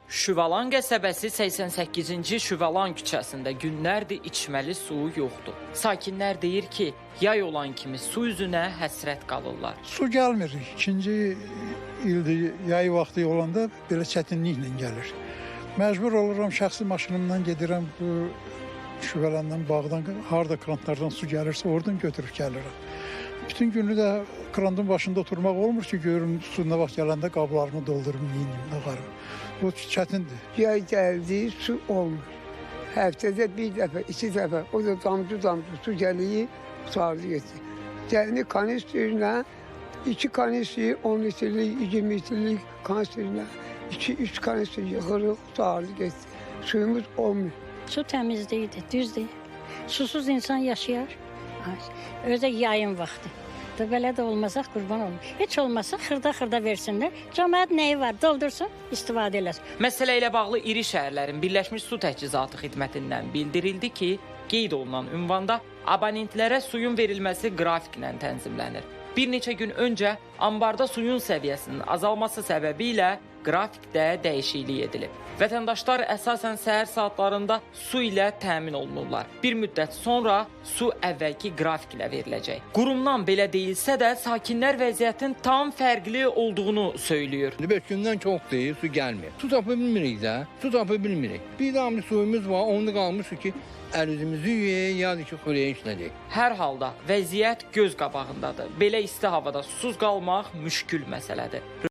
Şüvalan qəsəbəsi 88-ci Şüvalan küçəsində günlərdir içməli su yoxdur. Sakinlər deyir ki, yay olan kimi su üzünə həsrət qalırlar. Su gəlmir. İkinci ildir yay vaxtı olanda belə çətinliklə gəlir. Məcbur oluram şəxsi maşınımdan gedirəm bu Şüvələndən, bağdan, harda krantlardan su gəlirsə oradan götürüb gəlirəm. Bütün günü də krantın başında oturmaq olmur ki, görüm su nə vaxt gələndə qablarımı doldurum, yeyinim, nə qarım. Bu çətindir. Yay gəldi, su olmur. Həftədə bir dəfə, iki dəfə, o da damcı-damcı su gəlir, sarı getdi. Gəlini kanisterlə, iki kanister, 10 litrlik, 20 litrlik kanisterlə, 2-3 kanister yığırıq, sarı getdi. Suyumuz olmur. Su təmiz deyildi, düzdür. Susuz insan yaşayar. Özü də yayın vaxtı. Da belə də olmasa qurban olum. Heç olmasa xırda-xırda versinlər. Cəmaət nəyi var, doldursun, istifadə eləsin. Məsələ ilə bağlı iri şəhərlərin Birləşmiş Su Təchizatı Xidmətindən bildirildi ki, qeyd olunan ünvanda abonentlərə suyun verilməsi qrafiklə tənzimlənir. Bir neçə gün öncə ambarda suyun səviyyəsinin azalması səbəbilə qrafikdə dəyişiklik edilib. Vətəndaşlar əsasən səhər saatlarında su ilə təmin olunurlar. Bir müddət sonra su əvvəlki qrafiklə veriləcək. Qurumdan belə deyilsə də sakinlər vəziyyətin tam fərqli olduğunu söylüyor. 5 gündən çoxdur, su gəlmir. Su tapa bilmirik də, su tapa bilmirik. Bir damcı suyumuz var, onu qalmışıq ki, əl-üzümüzü yuyaq, ya da ki, xörəyə işlədək. Hər halda vəziyyət göz qabağındadır. Belə isti havada susuz qalmaq müşkül məsələdir.